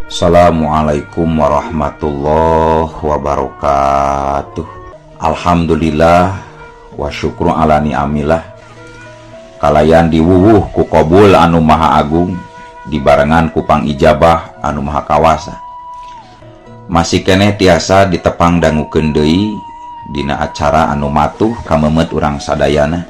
Assalamualaikum warahmatullahi wabarakatuh. Alhamdulillah wa syukru ala ni'amillah. Kalayan diwuwuh ku qabul anu maha agung, dibarengan ku pangijabah anu maha kawasa. Masih keneh tiasa ditepang dangukeun deui dina acara anu matuh kamemet urang sadayana.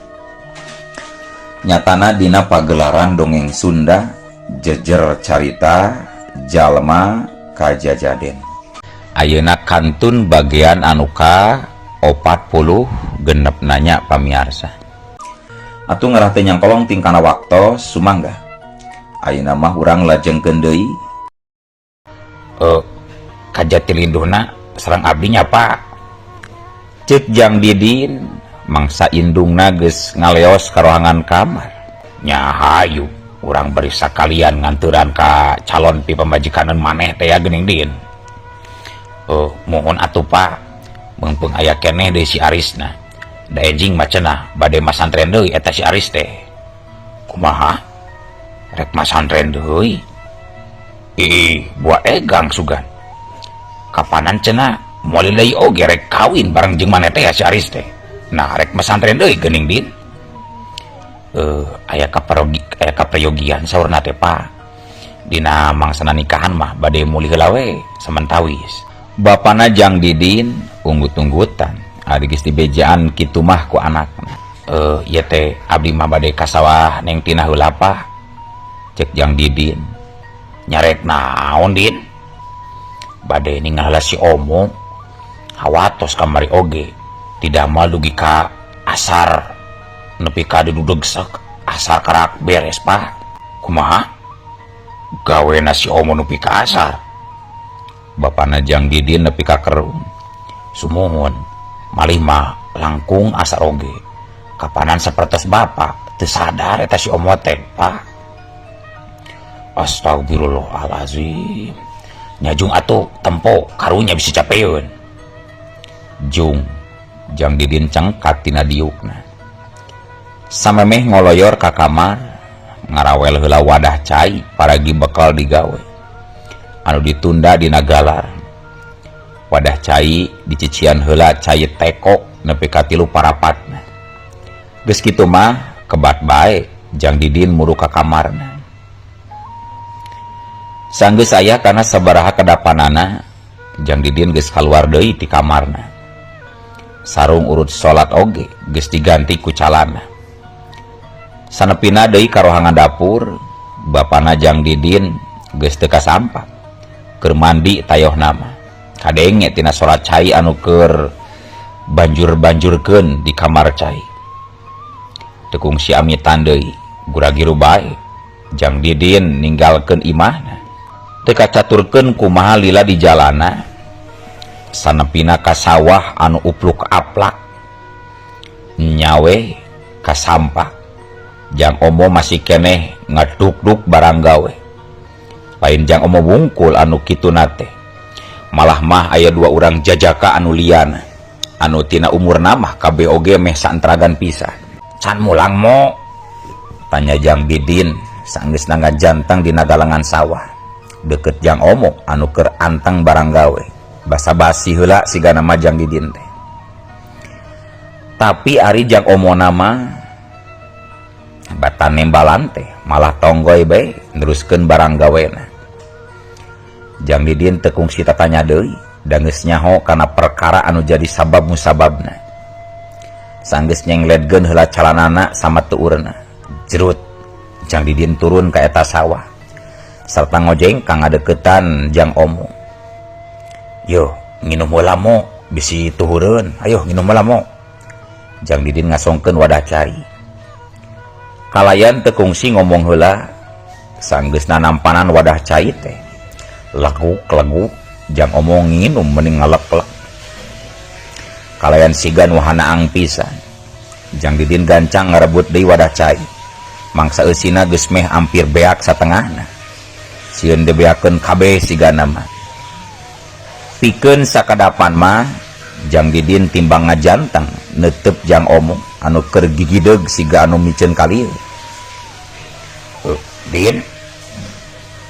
Nyatana dina pagelaran dongeng Sunda Jejer Carita Jalma Kajajaden. Ayeuna kantun bagian anu ka 46 nanya pamiarsa. Atuh ngarah teu nyangkolong tingkana waktos, sumangga. Ayeuna mah urang lajengkeun deui. Ka Jatilinduhna sareng abdi nya, Pak. Cek Jang Didin mangsa indungna geus ngaleos ka rohangan kamar. Nya hayu urang bari sakalian nganturan ka calon pi pamajikan maneh teh ya geuning, Din. Oh, mohon atuh, Pak, meungpeung aya keneh deui si Arisna. Da enjing mah cenah bade masantren deui eta si Aris teh. Kumaha? Rek masantren deui? Ih, buah egang sugan. Kapanan cenah moal deui oge rek kawin bareng jeung maneh teh ya si Aris teh. Nah, rek masantren deui geuning, Din. Aya kaparogi, aya kaprayogian saurna teh, Pak. Dina mangsana nikahan mah bade mulih heula we samentawis. Bapana Jang Didin unggut-unggutan ari geus dibejaan kitu mah ku anakna. Ieu teh abdi mah bade ka sawah Neng Tina heula, Pak. Cek Jang Didin. Nyarek naon, Din? Bade ningal heula si Omo. Hawatos kamari oge tidak mal dugi ka asar, nepi ka dudeg sek asar karak beres, Pak. Kumaha gawe si Omo nepi ka asar? Bapana Jang Didin nepi ka kerung. Sumuhun, malih mah langkung asar oge. Kapanan sapertos bapak teu sadar eta si Omo teh, Pak. Astagfirullahalazim. Nya jung atuh, tempo karunya bisa capeun. Jung. Jang Didin cengkat tina diukna. Samemeh ngoloyor ka kamar, ngarawel heula wadah cai paragi bekal digawe anu ditunda dina galar. Wadah cai dicician heula cai teko nepi ka tilu parapatna. Geus kitu mah kebat bae Jang Didin muru ka kamarna. Sanggeus aya kana sabaraha kedapanana, Jang Didin geus kaluar deui ti kamarna. Sarung urut salat oge geus diganti ku calana. Sanepina deui ka rohangan dapur, bapana Jang Didin geus teu kasampak, keur mandi tayohna mah. Kadenge tina sora cai anu keur banjur-banjurkeun di kamar cai. Teu kungsi amitan deui, gura-giru bae Jang Didin ninggalkeun imahna. Teu kacaturkeun kumaha lila di jalana, sanepina ka sawah anu upluk aplak nyawe kasampak. Jang Omo masih keneh ngaduk-duk barang gawe. Lain Jang Omo wungkul anu kituna teh, malah mah aya dua urang jajaka anu liana anu tina umurna mah kabeh oge meh saentragan pisan. Can mulang, Mo? Tanya Jang Didin sanggeus ngajanteng dina galengan sawah deket Jang Omo anu keur anteng barang gawe. Basa-basi heula sigana mah Jang Didin teh, tapi ari Jang Omo nama batan nembalan teh malah tonggoy bae neruskeun barang gawena. Jang Didin teu kungsi tatanya deui da geus nyaho kana perkara anu jadi sabab musababna. Sanggeus nyengledkeun heula calanana sama tuurna, jerut Jang Didin turun ka eta sawah sarta ngojeng ka ngadeukeutan Jang Omo. Yo, nginum heula, Mo, bisi tuhureun. Ayo nginum heula, Mo. Jang Didin ngasongkeun wadah cai. Kalayan teu kungsi ngomong heula, sanggeus nanampanan wadah cai teh leguk-leguk Jang Omo nginum mending ngalek-lek kalayan siga nu hanaang pisan. Jang Didin gancang ngarebut deui wadah cai mangsa eusina geus meh ampir beak satengahna. Sieun dibeakeun kabeh sigana mah. Pikeun sakadapan mah Jang Didin timbang ngajanteng netep Jang Omo anu keur gigideg siga anu miceun kali. Din.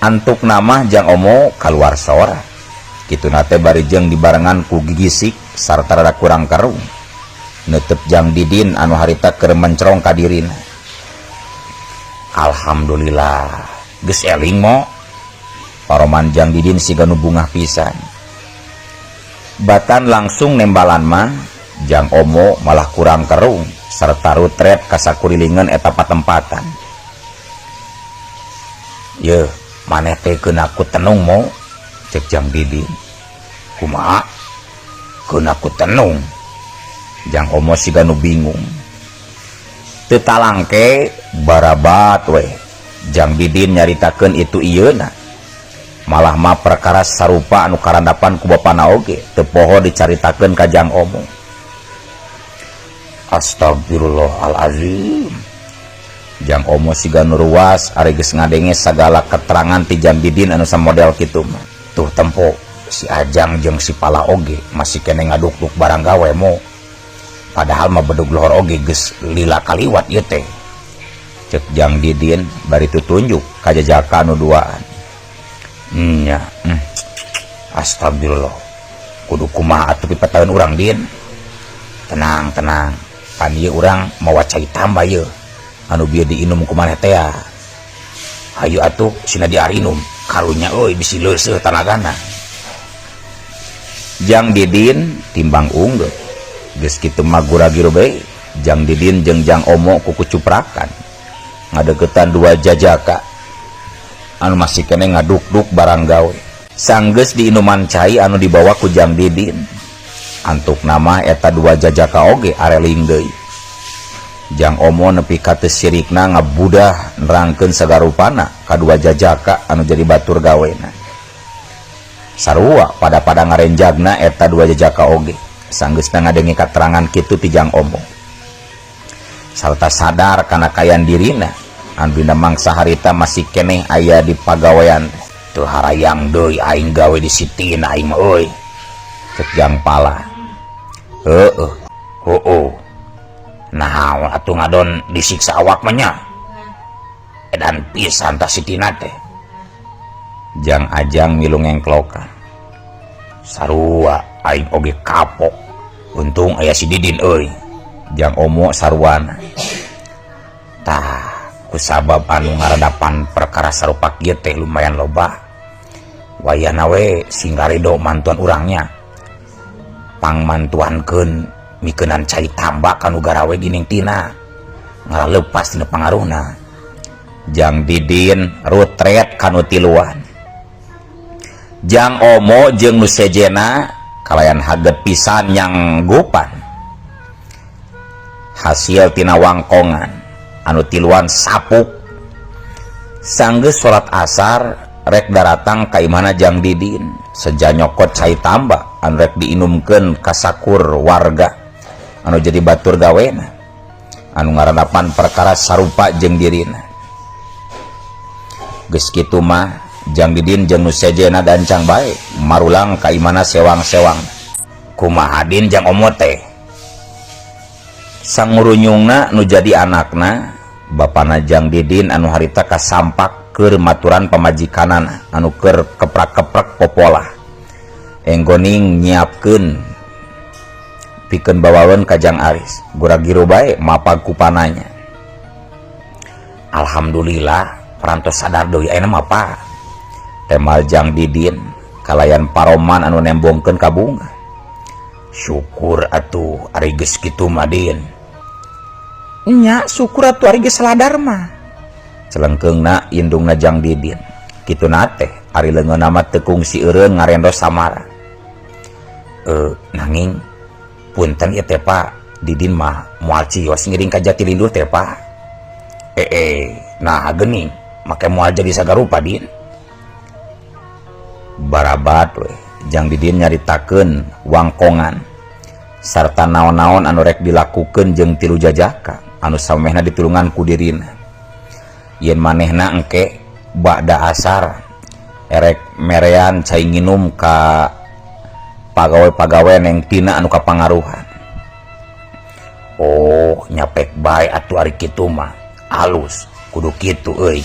Antukna mah Jang Omo kaluar sora. Kituna teh bari jeung dibarengan ku gigisik sarta rada kurang kerung. Neuteup Jang Didin anu harita keur mencrong ka dirina. Alhamdulillah, geus eling mo. Paroman Jang Didin siga nu bungah pisan. Batan langsung nembalan mah Jang Omo malah kurang kerung sarta rutret ka sakurilingan eta patempatan. Yeuh, maneh teh keuna ku tenung mo, cek Jang Didin. Kumaha? Keuna ku tenung. Jang Omo siga nu bingung. Teu talangke barabat weh. Jang Didin nyaritakeun itu ieuna. Malah mah perkara sarupa anu karandapan ku bapana oge teu poho dicaritakeun ka Jang Omo. Astagfirullahalazim. Jang Omo siga nu ruas ari geus ngadenge sagala keterangan ti Jang Didin anu samodel kitu mah. Tuh tempo si Ajang jeung si Pala oge masih keneh ngaduk-duk barang gawe mo. Padahal mah bedug lohor oge geus lila kaliwat ieu teh. Cek Jang Didin bari tutunjuk ka jajaka anu duaan. Nya, Astagfirullah. Kudu kumaha atuh pipataeun urang Din? Tenang, tenang. Pan ieu urang mawa cai tamba ieu. Anu bieu diinum ku maneh teh. Hayu atuh sina diarinum. Karunya euy bisi leuseuh tanagana. Jang Didin timbang unggeuh. Geus kitu mah gura-giru bae. Jang Didin jeung Jang Omo kukucuprakan. Ngadeukeutan dua jajaka anu masih keneh ngaduk-duk barang gawe. Sanggeus diinuman cai anu dibawa ku Jang Didin. Antuk nama eta dua jajaka oge areling deui. Jang Omo nepi ka teu sirikna ngabudah nerangkeun sagarupana ka dua jajaka anu jadi batur gawena. Sarua pada-pada ngarenjagna eta dua jajaka oge. Sanggeusna ngadenge katerangan kitu ti Jang Omo. Sarta sadar kana kayan dirina anu dina mangsa harita masih keneh aya di pagawean. Teu harayang deui aing gawe di Sitina aing mah euy. Cek Jang Pala. Heueuh. Heueuh. Naon atuh ngadon disiksa awak mah nya. Edan pisan tah Sitina teh. Jang Ajang milu ngengklokan. Sarua aing oge kapok. Untung aya si Didin euy. Jang Omo sarwana. Tah kusabab anu ngaradapan perkara sarupa kieu teh lumayan loba. Wayahna we sing garido mantuan urangnya. Pangmantuankeun mikeunan cai tambak kanu garawe gining tina. Ngaralepas tina pangaruhna. Jang Didin rutret kanu tiluan. Jang Omo jeung nu sejena kalayan haget pisan nyanggupan. Hasil tina wangkongan anu tiluan sapuk. Sanggeus salat asar rek daratang ka imahna Jang Didin. Seja nyokot cai tamba anu rek diinumkeun ka sakur warga anu jadi batur gawena anu ngarandapan perkara sarupa jeung dirina. Geus kitu mah Jang Didin jeung nu sejena dancang bae marulang ka imahna sewang-sewang. Kumaha Din Jang Omo teh? Sangurunyungna nu jadi anakna bapana Jang Didin anu harita kasampak keur maturan pamajikanana anu keur keprak-keprek popolah. Enggoning nyiapkeun pikeun bawaeun ka Jang Aris. Gura-giru bae mapag kupananya. Alhamdulillah parantos sadar deui ayeuna mah pa. Temal Jang Didin kalayan paroman anu nembongkeun ka bunga. Syukur atuh ari geus kitu mah Din. Nya syukur atuh ari geus ladar mah. Celengkeungna indungna Jang Didin. Kituna teh ari leungeunna mah teu kungsi eureun ngarendos samara. Nanging punten ieu teh Pak, Didin mah moal cios ngiring ka Jatilinduh teh Pak. Nah geuning make moal jadi sagarupa Din. Barabat weh Jang Didin nyaritakeun wangkongan sarta naon-naon anu rek dilakukeun jeung tilu jajaka anu samemehna ditulungan ku dirina. Yen manehna engke ba'da asar erek merean cai nginum ka pagawe-pagawe neng tina anu kapangaruhan. Oh, nyapek bae atuh ari kitu mah. Alus kudu kitu euy.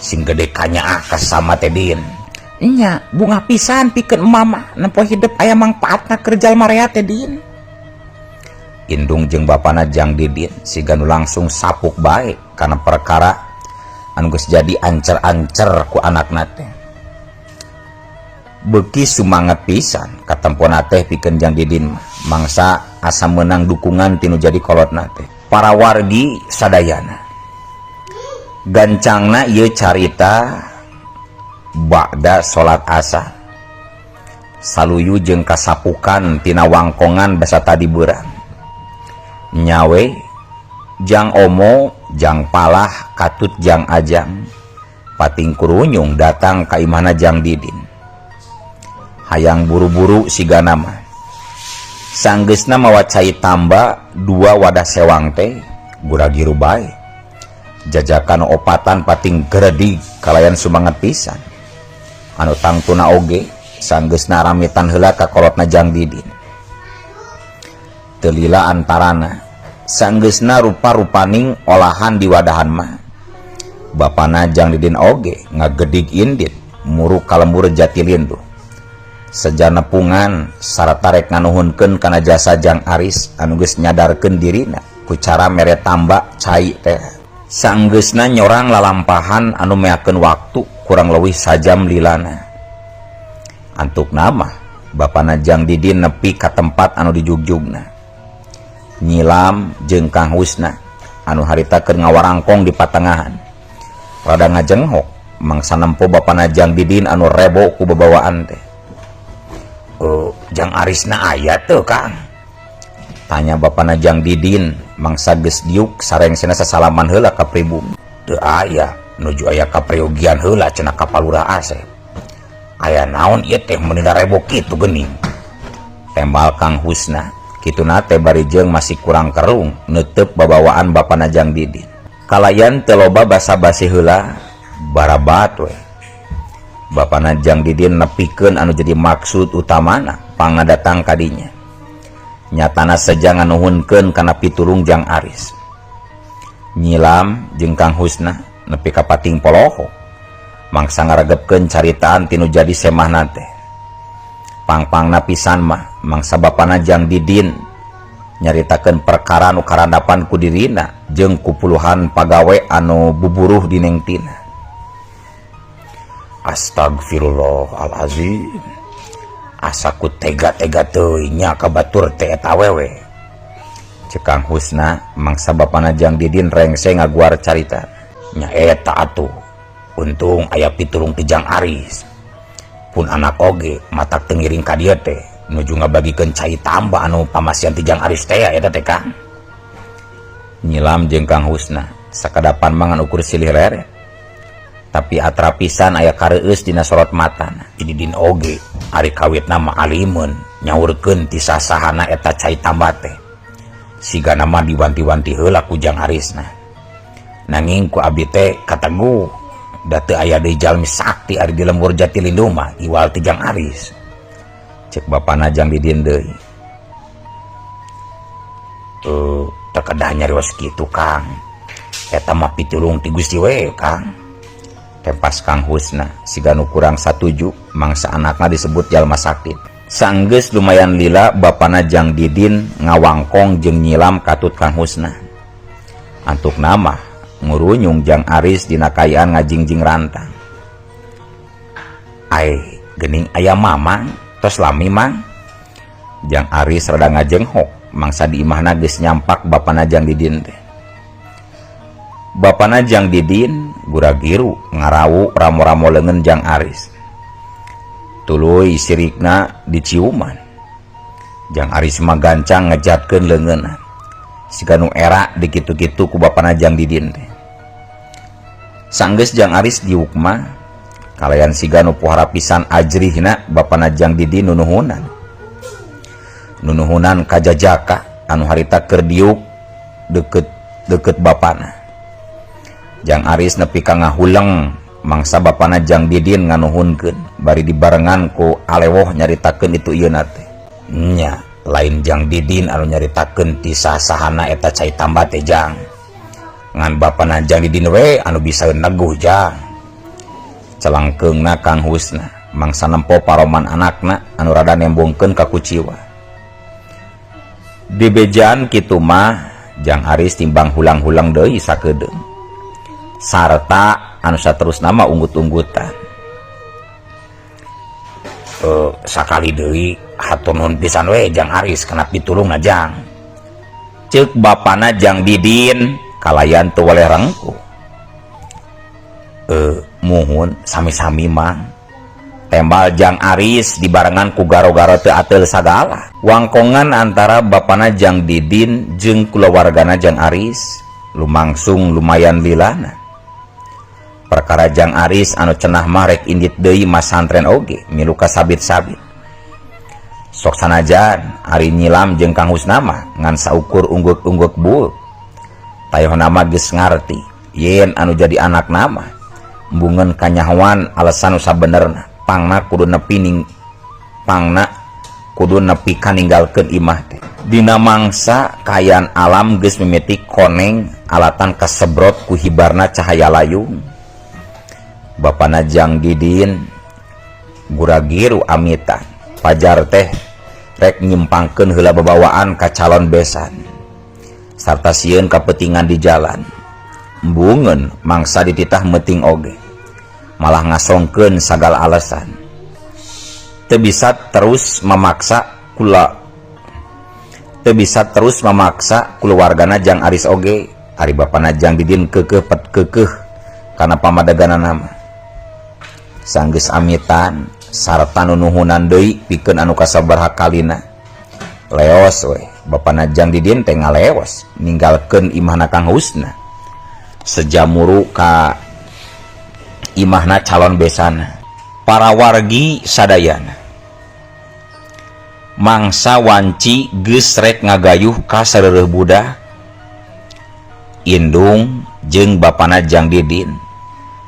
Sing gede kanyaah ka sasama teh Din. Nya, bungah pisan pikeun mama nempo hidep aya mangpaatna keur jalma rea teh Din. Indung jeung bapana Jang Didin siga nu langsung sapuk bae kana perkara anu geus jadi ancer-ancer ku anakna teh. Beuki sumanget pisan katempona teh pikeun Jang Didin mah mangsa asa meunang dukungan ti nu jadi kolotna teh. Para wargi sadayana. Gancangna ieu carita ba'da salat asar. Saluyu jeung kasapukan tina wangkongan basa tadi beurang. Nyawe jang omo jang palah katut jang ajang pating kurunyung datang ka imahna Jang Didin. Hayang buru-buru sigana mah. Sanggeusna mawa cai tamba dua wadah sewang teh gura-giru bae. Jajakan opatan pating geredig kalayan sumanget pisan. Anu tangtuna oge sanggeusna ramitan heula ka kolotna Jang Didin. Teu lila antarana sanggeusna rupa-rupaning olahan di wadahan mah. Bapana Jang Didin oge ngagedig indit muruk ka lembur Jatilinduh. Sejana pungan sarata rek nganuhunkeun kana jasa Jang Aris anu geus nyadarkeun dirina ku cara mere tamba cai teh. Sanggeusna nyorang lalampahan anu meakeun waktu kurang leuwih sajam lilana. Antukna mah bapana Jang Didin nepi ka tempat anu dijugjugna. Nyilam jeung Kang Husna anu harita keur ngawarangkong di patengahan. Rada ngajenghok mangsa nempo bapana Jang Didin anu rebo ku babawaan teh. Jang Arisna aya teu Kang? Tanya bapana Jang Didin mangsa geus diuk sarengsena sasalaman heula ka pribumi. Teu aya, nuju aya kaprayogian heula cenah ka Palurah Asep. Aya naon ieu teh meuni rebo kitu geuning. Tembal Kang Husna, kituna teh bari jeung masih kurang kerung neuteup babawaan bapana Jang Didin. Kalayan teu loba basa-basi heula barabat we. Bapana Jang Didin nepikeun anu jadi maksud utamana pangadatang kadinya. Nyatana seja nganuhunkeun kana pitulung Jang Aris. Nyilam jeung Kang Husna nepi ka pating poloho. Mangsa ngaregepkeun caritaan tinu jadi semahna teh. Pangpangna pisan mah mangsa bapana Jang Didin nyaritakeun perkara nu karandapan ku dirina jeung ku puluhan pagawe anu buburuh di Neng Tina. Astagfirullahalazim. Asa ku tega-tega teuing nya ka batur teh eta awewe. Ceuk Kang Husna mangsa bapana Jang Didin rengse ngaguar carita. Nya eta atuh. Untung aya pitulung ti Jang Aris. Pun anak oge matak teu ngiring ka dieu teh nuju ngabagikeun cai tamba anu pamasihan ti Jang Aris teh eta teh Kang. Nyilam jeung Kang Husna sakadapan mah ngan ukur silih leret. Tapi atra pisan aya kareueus dina sorot matana. Didin oge ari kawitna mah alimeun nyaurkeun ti sasahana eta cai tamba teh. Sigana mah diwanti-wanti heula ku Jang Arisna. Nanging ku abdi teh kateguh da teu aya deui jalmi sakti ari di lembur Jatilinduh mah iwal ti Jang Aris. Cek bapana Jang Didin deui. Teu kedah nyarios kitu Kang. Eta mah pitulung ti Gusti we Kang. Tempas Kang Husna siga nu kurang satuju mangsa anakna disebut jalma sakti. Sanggeus lumayan lila bapana Jang Didin ngawangkong jeung nyilam katut Kang Husna. Antukna mah ngurunyung Jang Aris dina kaayaan ngajingjing rantang. Ai geuning aya mamang tos lami mang. Jang Aris rada ngajenghok mangsa di imahna geus nyampak bapana Jang Didin teh. Bapana Jang Didin gura-giru ngarawu ramo-ramo leungeun Jang Aris. Tuluy sirikna diciuman. Jang Aris mah gancang ngejatkeun leungeunna. Siga nu era dikitu-kitu ku bapana Jang Didin teh. Sanggeus Jang Aris diuk mah kalayan siga nu pohara pisan ajrihna bapana Jang Didin nunuhunan. Nunuhunan ka jajaka anu harita keur diuk deket bapana. Jang Aris nepi ka ngahuleng mangsa bapana Jang Didin nganuhunkeun bari dibarengan ku alewoh nyaritakeun itu ieu na teh. Nya lain Jang Didin anu nyaritakeun ti sasahana eta cai tamba teh Jang. Ngan bapana Jang Didin we anu bisa neguh Jang. Celangkeungna Kang Husna mangsa nempo paroman anakna anu rada nembongkeun ka kuciwa. Dibejaan kitu mah Jang Aris timbang hulang-hulang deui sakedeung. Sarta anu saterusna mah unggut-unggutan. Sakali deui hatur nuhun pisan we Jang Aris kana pitulungna Jang. Ceuk bapana Jang Didin kalayan teu weleh rengkuh. Muhun sami-sami mang. Tembal Jang Aris dibarengan ku garo-garo teu ateul sagala. Wangkongan antara bapana Jang Didin jeung kulawargana Jang Aris lumangsung lumayan lilana. Perkara Jang Aris anu cenah mah rek indit deui masantren oge milu kasabit-sabit. Sok sanajan ari nyilam jeung Kang Husna mah ngan saukur ungguk-ungguk buuk. Tayohna mah geus ngarti yen anu jadi anakna mah embungeun kanyahoan alasan nu sabenerna. Pangna kudu nepi ning pangna kudu nepi kaninggalkeun imah teh. Dina mangsa kaayaan alam geus mimiti koneng alatan kasebrot ku hibarna cahaya layung. Bapana Jang Didin guragiru amitan. Pajar teh rek nyimpangkeun heula babawaan ka calon besan. Sarta sieun kapetingan di jalan. Embungeun mangsa dititah meuting oge. Malah ngasongkeun sagala alasan. Teu bisa terus memaksa kula teu bisa terus memaksa kulawargana Jang Aris oge. Ari bapana Jang Didin keukeuh pet keukeuh kana pamadeganana mah. Sanggeus amitan sarta nunuhunan deui pikeun anu kasabaraha kalina. Leos we bapana Jang Didin teh ngaleos ninggalkeun imahna Kang Husna. Sejamuru ka imahna calon besana. Para wargi sadayana mangsa wanci geus rek ngagayuh ka sareureun budak. Indung jeung bapana Jang Didin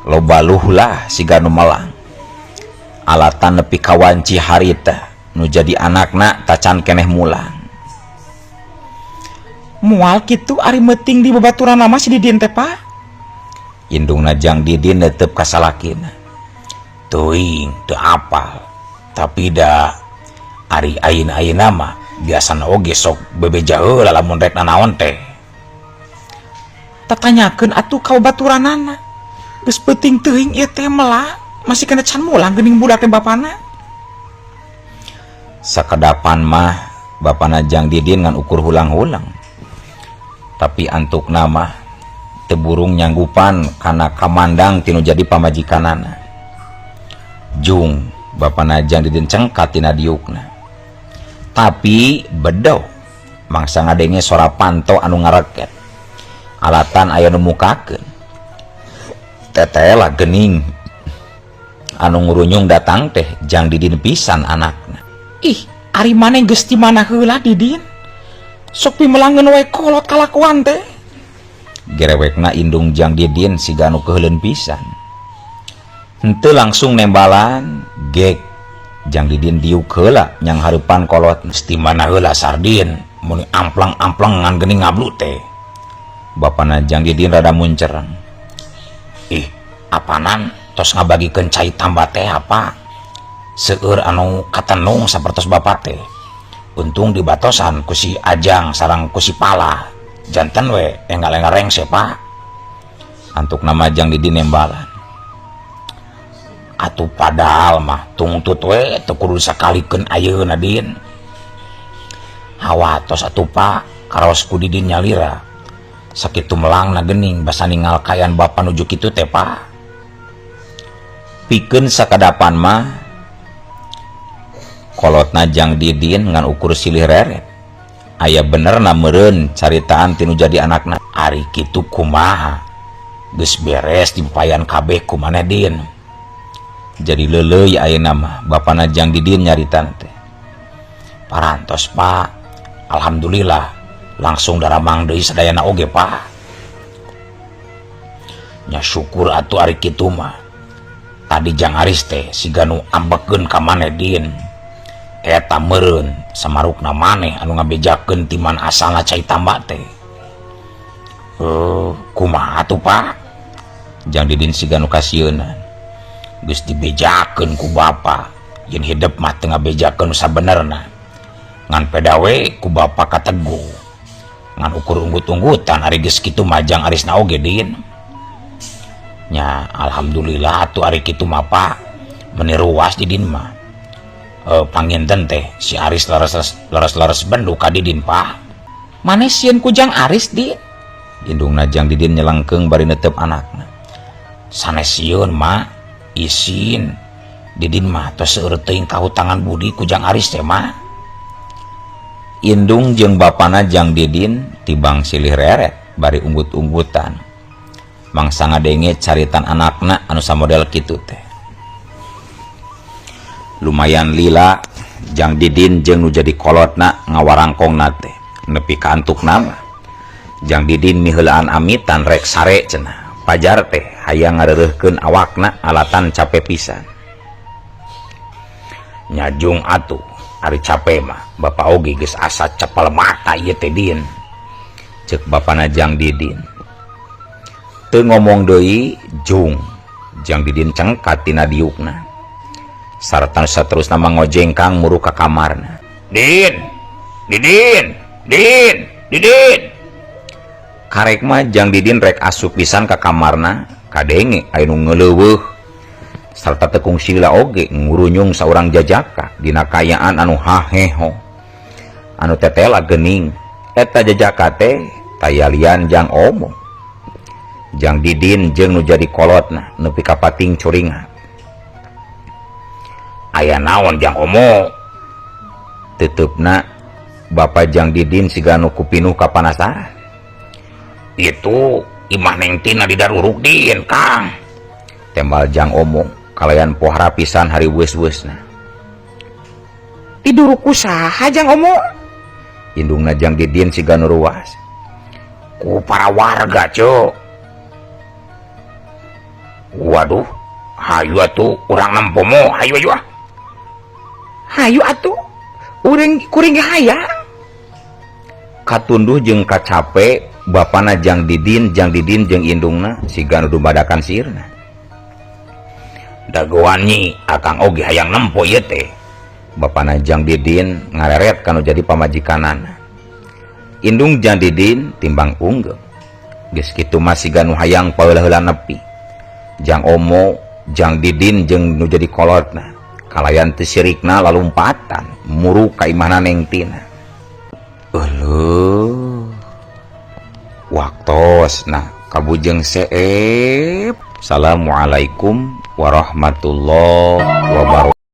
loba luh lah siga nu melang. Alatan nepi ka wanci harita nu jadi anakna tacan keneh mulang. Moal kitu ari meuting di babaturan mah si Didin teh Pak. Indungna Jang Didin netep ka salakina. Teuing teu apal tapi da ari ayeuna-ayeuna mah biasana oge sok bebeja heula lamun rek nanaon teh. Tatanyakeun atuh ka babaturanana. Geus peuting teuing ieu teh mela masih kena can mulang geuning budak teh bapana. Sakedapan mah bapana Jang Didin ngan ukur hulang-hulang. Tapi antukna mah teu burung nyanggupan kana kamandang tinu jadi pamajikanana. Jung bapana Jang Didin cengkat tina diukna. Tapi bedo mangsa ngadenge sora panto anu ngareket. Alatan aya nu mukakeun. Tetela gening anu ngurunyung datang teh Jang Didin pisan anakna. Ih, ari maneh geus di mana heula Didin? Sok pimelangeun we kolot kalakuan teh. Gerewekna indung Jang Didin siga anu keuheuleun pisan. Henteu langsung nembalan gek Jang Didin diuk heula nyang hareupan kolot. Geus di mana heula Sardin mun amplang-amplang ngan geuning ngablu teh. Bapana Jang Didin rada muncereng. Ih, apanan tos ngabagikeun cai tambah teh apa? Seueur anu katenung sapertos bapa teh. Untung dibatosan ku si Ajang sareng ku si Pala. Janten we enggal-enggal rengse Pak. Antukna mah Jang Didin nembalan. Atuh padahal mah tungtut we teu kudu sakalikeun ayeuna Din. Hawatos atuh Pak, karaos ku Didin nyalira. Sakitu melangna geuning basa ningal kaayaan bapa nuju kitu teh Pak. Pikeun sakadapan mah kolotna Jang Didin ngan ukur silih reret. Aya benerna meureun caritaan tinu jadi anakna. Ari kitu kumaha? Geus beres dipayan kabeh ku maneh Din. Jadi leuleuy ayeuna mah bapana Jang Didin nyaritan teh. Parantos Pak. Alhamdulillah langsung daramang deui sadayana oge Pak. Nya syukur atuh ari kitu mah. Tadi Jang Aris teh siga nu ambekeun ka maneh Din. Eta meureun samarukna maneh anu ngabejakeun ti mana asalna cai tambak teh. Kumaha atuh Pak? Jang Didin siga nu kasieunan. Geus dibejakeun ku bapa yen hidep mah teu ngabejakeun sabenerna ngan peda we ku bapa kategu ngan ukur unggut-unggutan ari geus kitu mah Jang Arisna oge Din. Nya alhamdulillah atuh ari kitu mah Pak meuni ruas Didin mah. Panginten teh si Aris leres-leres bendu ka Didin Pak. Maneh sieun ku Jang Aris Din? Indungna Jang Didin nyelengkeung bari netep anakna. Sanes sieun Mak, isin. Didin mah tos seueur teuing kahutangan budi ku Jang Aris teh mah. Indung jeung bapana Jang Didin tibang silih reret bari unggut-unggutan. Mangsa ngadenge caritan anakna anu samodel kitu teh. Lumayan lila Jang Didin jeung nu jadi kolotna ngawarangkongna teh nepi ka antukna mah. Jang Didin miheulaan amitan rek sare cenah. Pajar teh hayang ngareureurkeun awakna alatan cape pisan. Nyajung atuh ari cape mah bapa oge geus asa cepel mata ieu teh Din. Ceuk bapana Jang Didin. Teu ngomong deui jung Jang Didin cengkat tina diukna. Sarta saterusna mangojengkang muru ka kamarna. Din, Didin, Din, Didin. Karek mah Jang Didin rek asup pisan ka kamarna, kadenge aya nu ngeuleuweuh. Sarta teu kungsi lila oge ngurunyung saurang jajaka dina kaayaan anu haheho. Anu tetela geuning, eta jajaka teh tayalian Jang Omo. Jang Didin jeung nu jadi kolotna nepi ka pating curinga. Aya naon Jang Omo? Tutupna Bapak Jang Didin siga nu kupinuh kapanasaran. Itu imah Neng Tina didaruruk Din, Kang. Tembal Jang Omo kalayan pohara pisan hari weus-weusna. Tiduruk ku saha Jang Omo? Indungna Jang Didin siga nu ruas. Ku para warga, Cuk. Waduh, hayu atuh urang nempo mo, hayu hayu ah. Hayu atuh, urang kuring ge hayang. Katunduh jeung kacape bapana Jang Didin, Jang Didin jeung indungna siga nu dumadakan sirna. Dagoan nyi, akang oge hayang nempo ieu teh. Bapana Jang Didin ngareret kanu jadi pamajikanana. Indung Jang Didin timbang unggeup. Geus kitu mah siga nu hayang paheula-heula nepi. Jang Omo, Jang Didin jeung nu jadi kolotna kalayan teu sirikna lalumpatan muru ka imahna Neng Tina. Euleuh. Waktosna kabujeng seep. Assalamualaikum warahmatullahi wabarakatuh.